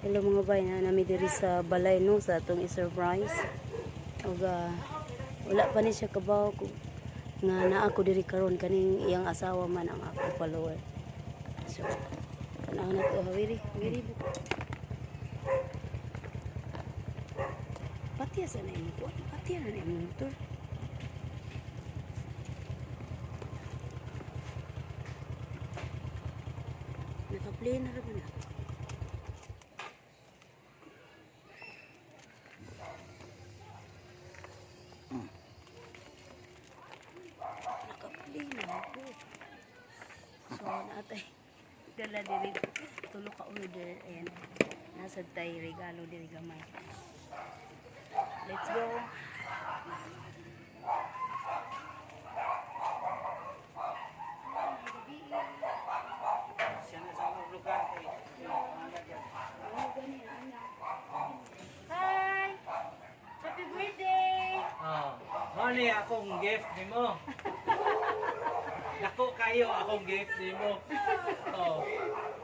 Hello mga bay, na nami diri sa balay no sa atong i-surprise. Ug wala pa ni siya kabaw nga naa ko diri karon kaning iyang asawa man ang akong follower. So tanaw na to, hawiri, hawiri. Patiya sa na imo kuan, patiya na imo motor. Naka-play na ra ba na? Naka-play na ako. So, naatay. Dala diri tulo ka order. Ayan. Nasa tay regalo diri gamay. Let's go. Siya na sa akong lugar kay. Oh, gani ana. Hi. Happy birthday. Oh, mao ni akong gift nimo. Dako kayo akong gift nimo. Oh.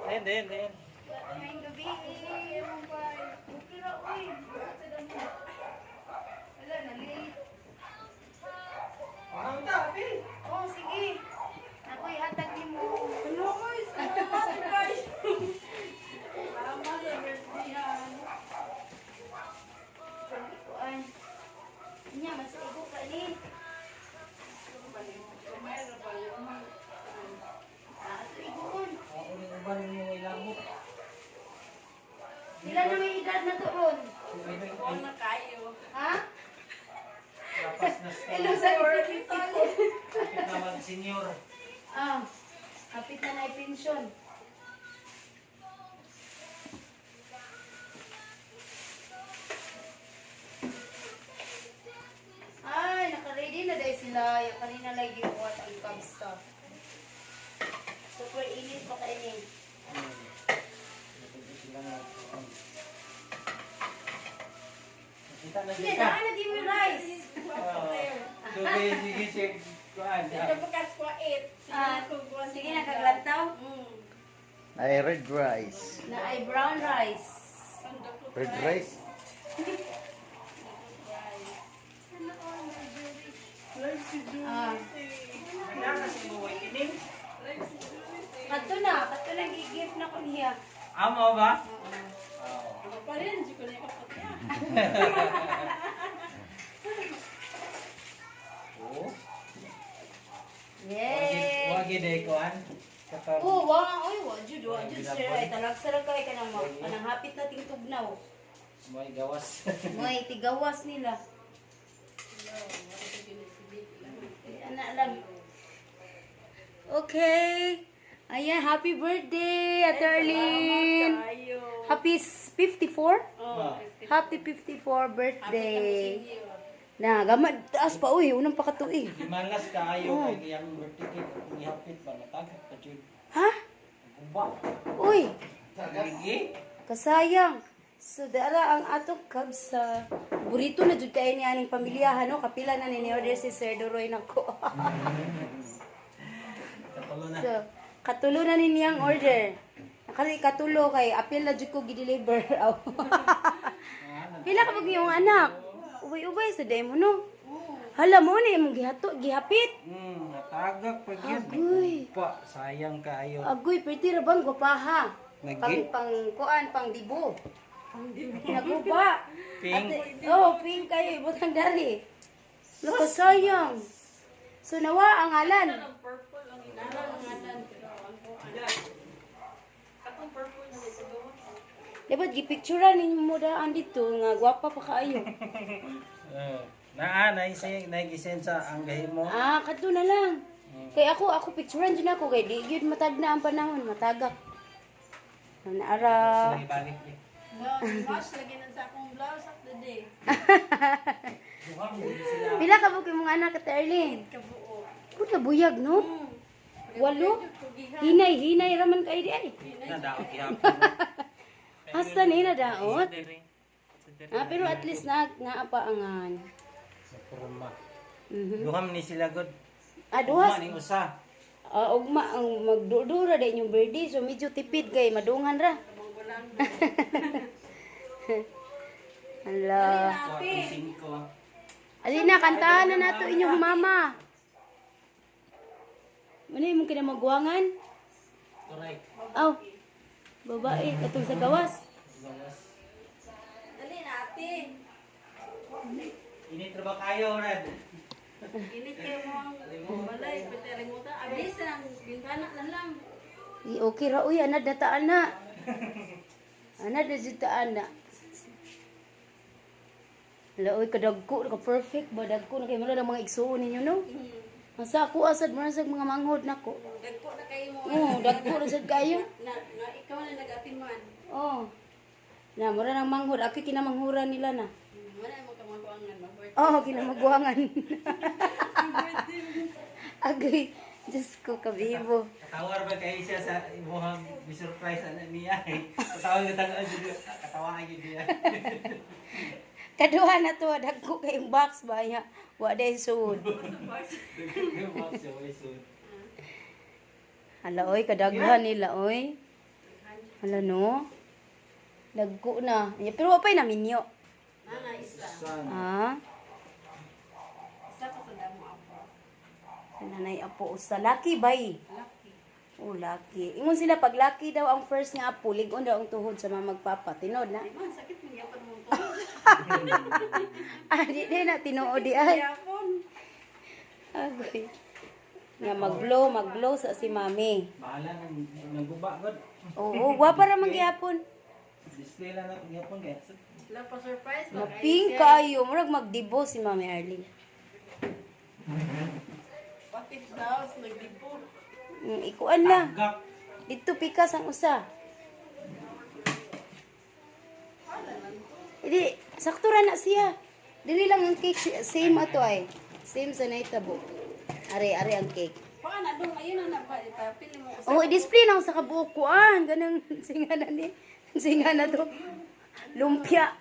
Then then then. Ngayong gabi, among bay. Okay ra uy. Sa damo. Wala na late. Ang tapi. Oh, sige. Ako ihatag nimo. Ano ko? Salamat guys. Salamat sa birthday-han. Kuan. Nya mas igo ka ni. Kamay ra ba yun? Ah, ato igoon. Ako ni uban nimo ilamo. Pila na may edad na to ron? Kuha na kayo. Ha? Lapas na sa Hello sa kapit na mag-senior. Ah, kapit na na pensyon. Ay, naka-ready na dahil sila. Yung kanina lagi what ang kabsa. Super init pa kayo ni. Sila nga. Nakita na Sige, kita. naan na di mo rice. Oh. Sige, sige, check. Kuan. Ito pagkas ko 8. Sige Ah, na kung kuha sige na, kaglantaw. Ay, red rice. Na ay brown rice. Red rice? Ah, Nana si mo kining. kadto na gi-gift na ko niya. Amo ba? Oo. Ako pa rin, hindi ko na ikapatya. Oo. Yay! Wagi day kuan. Katong Oh, wa oy, wa jud, wa jud sir ay talagsa ra kay kanang kanang hapit na ting tugnaw. may gawas. Moy tigawas nila. Eh, ana lang. Okay. Ayan, happy birthday, Ate Arlene. Kayo. Happy 54? Oh, Happy 54 birthday. Na, gamad taas pa uy, unang pakatuig. Gimalas kaayo kay iyang birthday cake akong gihapit ba natagak pa jud. Ha? Guba. Uy, Ligi. kasayang. So, dara ang atong kabsa. Burito na jud kay ni aning pamilya no, kapila na ni order si Sir Doroy nako. Katulo na. So, katulo na ni niyang order. Nakali katulo kay apil na jud ko gi-deliver. Aw. Pila ka bag iyong anak? Ubay-ubay sa day mo no. Hala mo ni imong gihato, gihapit. Natagak pa gyud. Agoy. Guba, sayang kaayo. Agoy, pwede ra bang gwapaha? Nagi. Pang pang kuan, pang dibo. Pang dibo. Naguba. Pink. Ate, oh, pink kayo ibutang dari. Loko sayang. So nawa ang alan. Purple ang inangan pero ang kuha. Katong purple na dito gawa. Dapat gipicturean ninyo mo daan dito nga gwapa pa kaayo. Naa na isa nagisensa ang gahimo. Ah, kadto na lang. Kay ako ako picturean jud ako kay di gyud matag na ang panahon, matagak. Naara. Sila ibalik ni. No, wash lagi na sa akong blouse of the day. Duha mo gid sila. Pila ka buk imong anak Ate Arlene? Kabuo. Puta buyag no? Walo. Hinay hinay raman kay di ay. Na daot gihapon. Hasta ni na daot. Ah, pero at least na naa pa angan. Sa kurma. Duha man ni sila god. Ah, duha. Ugma ni usa. Ah, ugma ang magdudura din yung birthday so medyo tipid kay madungan ra. Orlando. Hala. Ate. 5. Alina, kantahan na nato inyong mama. Ano yung kinamagwangan? Correct. Aw, babae, katong sa gawas. Gawas. Dali na ate. Init ra ba kayo, Rad? Init kayo mo ang balay. Pwede limutan. Abis ang bintana na lang. I okay ra uy, anad na taan na. Anad na jud taan na. Hala, uy, kadagko, ka perfect ba dagko na kayo mura ng mga igsuon ninyo no? Masa ako asad mura sa mga manghod nako. Dagko na kayo mo. Oo, dagko na sad kayo. Na ikaw na nag-atiman. Oh. Na mura ng manghod, ako kinamanghuran nila na. Wala mo kamaguangan mag-birthday. Oh, kinamagwangan. Agay, Diyos ko, kabibo. Katawar ba kayo siya sa imuhang surprise ana niya? Eh. Katawag ka tagaan jud, katawaan jud niya. Kaduha na to, dagko kayong box ba niya? Wa day suod. Hala oy, kadaghan nila oy. Hala no. Dagko na. Ya, pero wa pa'y naminyo. Nana isa. Ah, Isa pa sa damo apo. nanay apo usa laki bay. Lucky. Oh, laki. Ingon sila pag laki daw ang first nga apo, ligon daw ang tuhod sa mga magpapa. Tinod na. Di man sakit mo gyapon mo to. Ah, di na tinuod di ay. Gyapon. Agoy. Nga mag-blow, mag-blow sa si mami. Bahala nang nangguba god. Oo, gwapa ra man gyapon. Display lang na gyapon kay. La pa surprise ba Na pink kayo, murag magdibo si Mami Arlene. What if daw nagdibo? Ikuan na. Gak. Dito pikas ang usa. Hindi, sakto ra na siya. Dili lang ang cake, same ato ay. Same sa naitabo. Are, are ang cake. Pa na dong ayun na pa ipapili mo usa. Oh, i-display na ako sa kabuok kuan. Ganang singa na ni. Singa na to. Lumpia.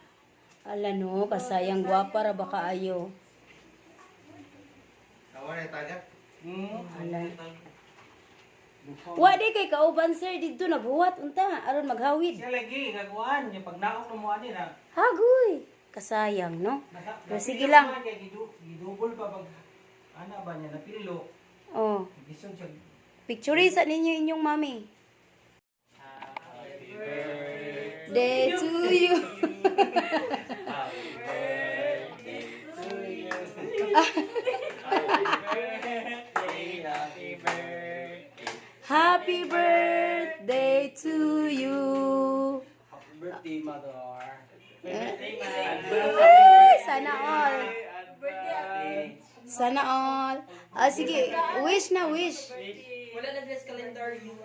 Ala no, kasayang gwapa ra ba kaayo. Tawa na taga. Ala. Wa di kay kauban sir didto naghuwat unta aron maghawid. Siya lagi gaguan niya pag naong mo ani na. Hagoy. Kasayang no. Pero sige lang. Kay gidubol pa pag ana ba niya napilo. Oh, Gison siya. picture sa ninyo inyong mami. Day to you. Happy birthday. Happy birthday to you. Happy birthday, mother. Ay, sana all. Sana all. Ah, sige, wish na wish. Wala na dress calendar yung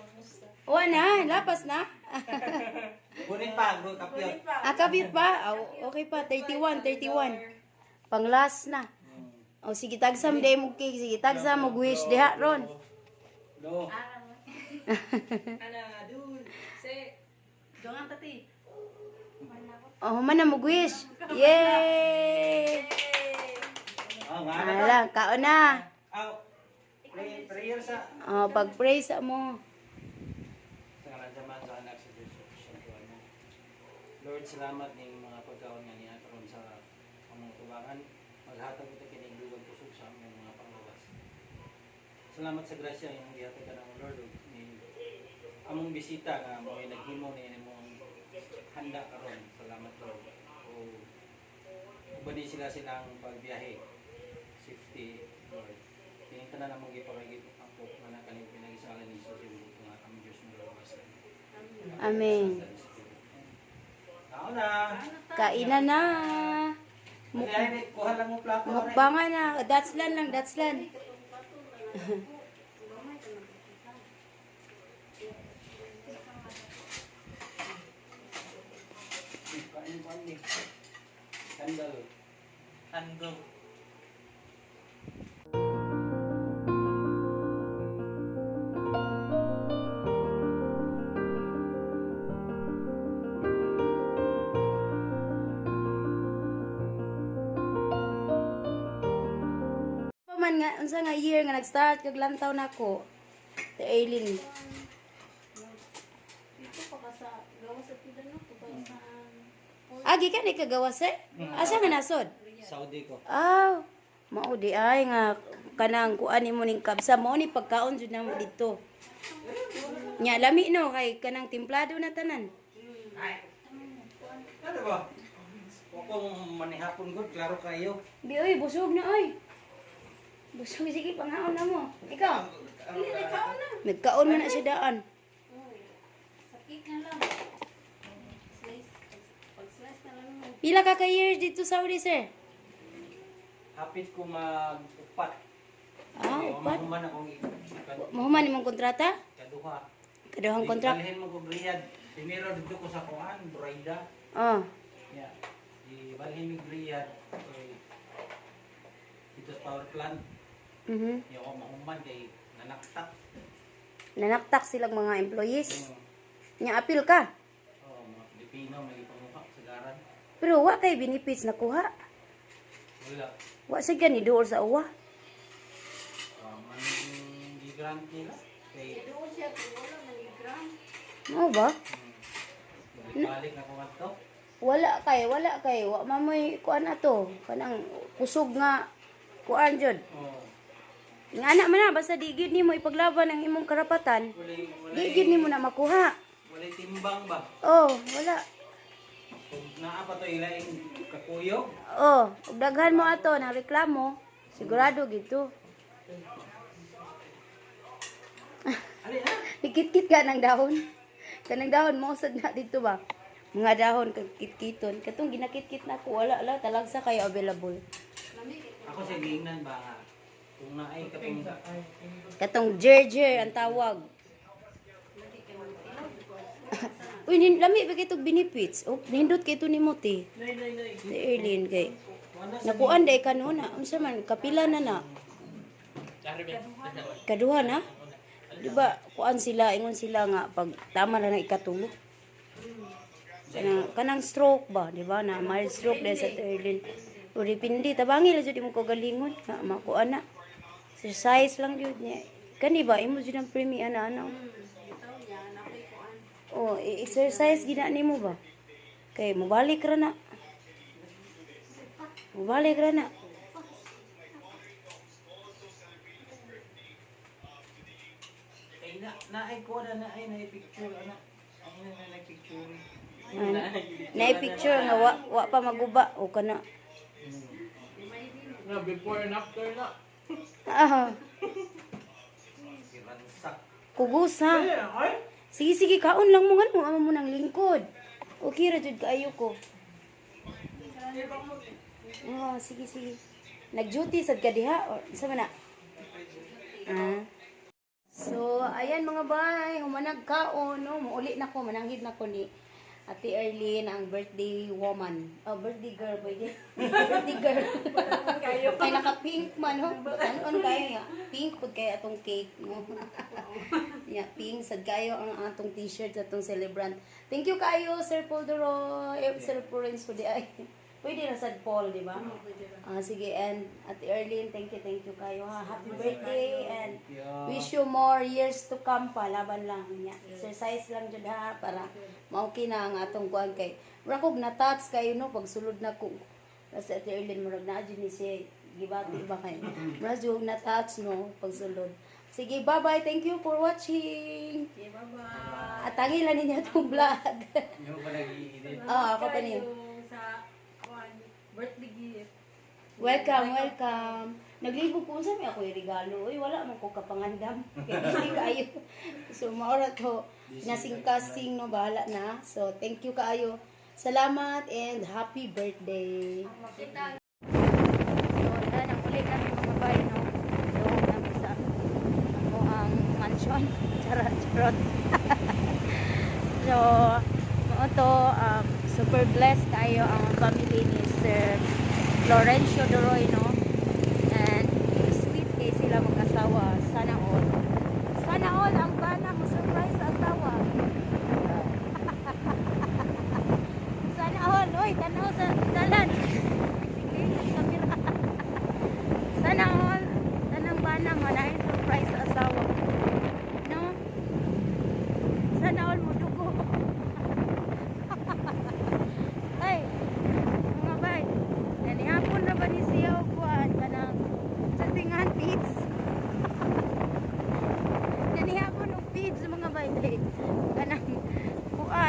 Wa na, lapas na. Kunin pa, go kapyo. Ah, kapit pa. Ah, okay pa, 31, 31. Pang last na. O sige, tagsam day mo cake. Sige, tagsam mo wish diha ron. Do. Ana dul. Se Dongan tati. O, human na mo wish. Yay! Ah, nga na. Ala, kaon na. Aw. Pray, prayer sa O, pag-pray sa mo. sa ngalan sa Ama, sa Anak, sa Diyos, sa Santo Ano. Lord, salamat ning mga pagkaon nga niya karon sa among tubangan. Maghatag ito kining dugang kusog sa among mga panglawas. Salamat sa grasya imong gihatag kanamo Lord ug ning among bisita nga mao'y naghimo ni imong handa karon. Salamat Lord. O uban ni sila silang pagbiyahe. Safety Lord. Kining tanan among gipakagip ako nga na kaning pinagisala ni Jesus imong nga among Dios nga luwas. Amen. Tao na. Kainan na. Ay, kuha lang mo plato. Mukbangan na. Datslan lang, datslan. Kain pa ni. Sandal. Sandal. Pa man nga unsa nga year nga nag-start kag lantaw nako. Te Aileen. Dito pa ka sa gawas sa. Agi ka ni kagawa, sir? Asa nga nasod? Saudi ko. Ah, mao di ay nga kanang kuan nimo ning kabsa mao ni pagkaon jud namo didto. Nya lami no kay kanang timplado na tanan. Ano ba? Wa ko manihapon gud, klaro kayo. Bi oy, busog na oy. Busog, sige, pangaon na mo. Ikaw? Hindi, nagkaon na. Nagkaon man na siya daan. Sa cake na lang. Slice. Pag-slice na lang mo. Pila ka ka years dito sa Saudi, sir? Hapit ko mag-upat. Ah, upat. Mahuman akong Mahuman imong kontrata? kaduha. Kaduhang kontrakt. Dalhin mo ko Riyadh. Primero dito ko sa kuan, Buraida. Oh. Yeah. Ibalhin mi Riyadh. Okay. Dito sa power plant. Di ako mahuman kay nanaktak. Nanaktak silang mga employees. Nya apil ka. Oh, mga Pilipino may ipanguha sa garan. Pero wa kay benefits nakuha. Wala. Wa sa gani duol sa uwa. Man gigrant nila. Kay Doon siya, kung wala, maligram. Mao ba? Balik na ko ngadto. Wala kay, wa mamoy kuan ato. Kanang kusog nga kuan jud. Oh. Nga anak man na basta di gyud nimo ipaglaban ang imong karapatan. Walay walay Di gyud nimo na makuha. Walay timbang ba? Oh, wala. Kung naa pa to ilaing kakuyog. Oh, ug daghan mo ato ng reklamo, sigurado gito. Ali na. Nikitkit ka ng dahon. Kanang dahon mo sad na dito ba? Mga dahon kag kitkiton. Katong ginakitkit na ako, wala la talagsa kayo available. Ako sa giingnan ba nga kung naay katong Katong jerjer ang tawag. Uy, lami ba kay tog benefits? Oh, nindot kay to ni mo ti. Ni Erlene kay. Nakuan day kanuna. Unsa man kapila na na. Kaduha na. Di ba kuan sila, ingon sila nga pag tama na na ikatulo. Na, kanang stroke ba, di ba? Na mild stroke dahil sa Erlene. O depende, tabangi lang jud imong kagalingon. Na makuan na. Exercise lang jud niya. Kani ba imo jud ang premi ana ano? Bitaw niya, nakoy kuan. Oh, i-exercise gina nimo ba? Kay mobalik ra na. Mobalik ra na. Kay na naay ko na naay na picture ana. Ang ina na na picture. Na picture nga wa, wa pa maguba o kana. Na before and after na. Ah, Giransak. kugusa. Ay! Sige sige, kaon lang mo nga mo ama mo nang lingkod. Okay ra jud kaayo ko. Oh, sige sige. Nag-duty sad ka diha or sa man na? Ah. So, ayan mga bay, humanag kaon, no? Muuli na ko, mananghid na ko ni Ate Erlene, ang birthday woman. Oh, birthday girl, pwede. Birthday girl. Kay naka-pink man, no? Tanon kayo nga. Pink pud kayo atong cake, no? Yeah, pink sad kayo ang atong t-shirt sa atong celebrant. Thank you kayo, Sir Paul Doroy, eh, Sir Florence po di ay. Pwede na sad Paul, di ba? Ah, sige, and Ate Erlene, thank you kayo ha. Happy birthday and wish you more years to come pa. Laban lang niya. Exercise lang jud ha para ma-okay na ang atong kuan kay. Murag kog na-touch kayo no pag sulod na ko. Kasi Ate Erlene murag na jud ni siya gibati ba kayo. Murag jud na-touch no pag sulod. Sige, bye-bye. Thank you for watching. Okay, bye-bye. At tangilan ninyo itong vlog. Yung pa nag-i-edit. Oo, ako pa niyo. Kayo sa kuan, birthday gift. Welcome, welcome. Naglibog ko sa may ako yung regalo. Uy, wala man ko kapangandam. Kaya busy kaayo. So, maura to. Nasing-kasing, no, bahala na. So, thank you kaayo. Salamat and happy birthday. Makita So, wala nang uli kami mga bay, no? Doon kami sa ako ang mansion. Charot, charot. So, mao to, super blessed tayo ang family ni Sir Florencio Doroy, no? And sweet kay sila mag-asawa. Sana all. Sana all ang bana mo surprise sa asawa. Sana all. Oy, tanaw sa dalan. Sige, kamera. Sana all. Tanang bana nga na surprise sa asawa. No? Sana all mo dugo.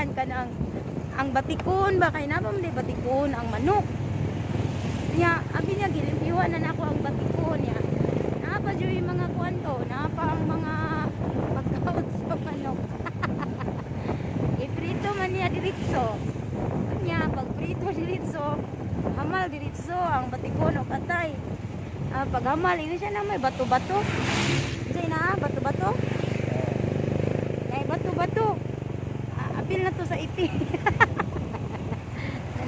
kuan kanang ang batikon ba, kay naa pa man batikon ang manok niya. Abi niya gilimpyuhan na nako ang batikon niya. Naa pa jud yung mga kuan to, naa pa ang mga pagkaon sa manok. Iprito man niya diretso niya. Pag prito diretso, hamal diretso ang batikon o atay. Ah, pag hamal, yun siya na may bato-bato. Diyan na, bato-bato. Ay, bato-bato. Ah, apil na to sa iti.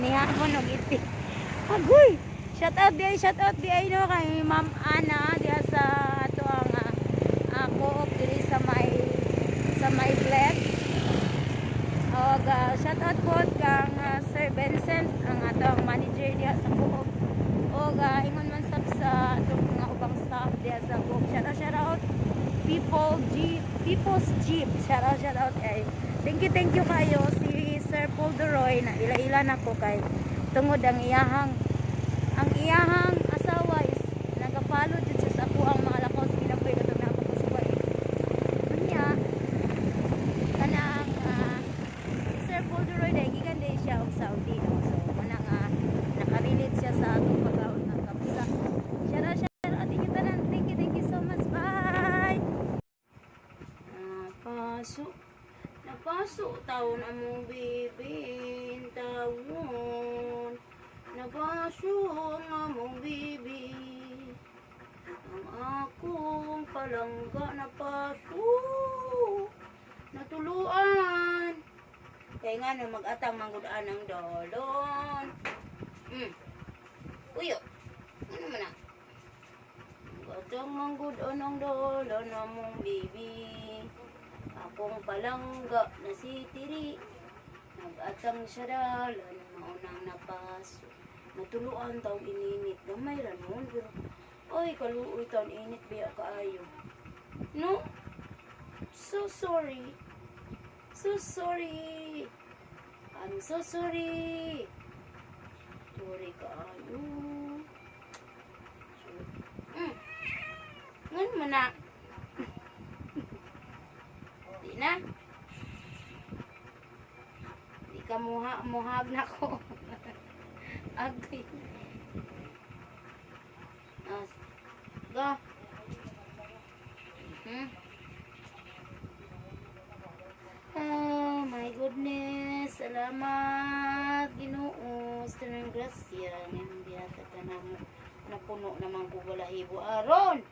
Nihapon og iti. Agoy! Shout out di ay, shout out di ay no kay Ma'am Ana diha sa ato ang co-op diri sa may Bless. Og shout out po kang Sir Vincent, ang atong manager diha sa co-op. Og ingon man sab sa atong mga ubang staff diha sa co-op. Shout out, shout out. People Jeep, People's Jeep. Shout out, shout out ay. Thank you kayo si Sir Paul Duroy na ila-ila nako kay tungod ang iyahang asawa is nagafollow jud siya sa ako ang mga lakaw sa kinabuhi katong naa pa ko sa Kuwait. Unya kanang si Sir Paul Duroy dahil gikan din siya og Saudi, no? So muna nga nakarelate siya sa atong pagkaon ng kabsa. Shout out, shout out inyo tanan. Thank you so much. Bye. Napaso. Napaso taon among bibin taon. Napaso ang among bibi. Ang akong palangga napaso. Natuluan. Kaya nga no, mag-atang manggudaan ang dolon. Uyo. Ano man na? Mag-atang manggudaan ang dolon among bibi. Akong palangga na si Tiri. Nag-atang siya dalan, maunang napaso. Natuluan taong ininit. Gamay ra noon, pero ay, kaluoy taong init biya kaayo. No? So sorry. So sorry. I'm so sorry. Sorry kaayo. So, Ngan mo na. Di na. Di ka muha, muhag na ko. Agay. Ah, go. Oh my goodness. Salamat, Ginoo. Sa tanang grasya. Ngayon, gihatag ka na mo. Napuno naman ko balahibo aron.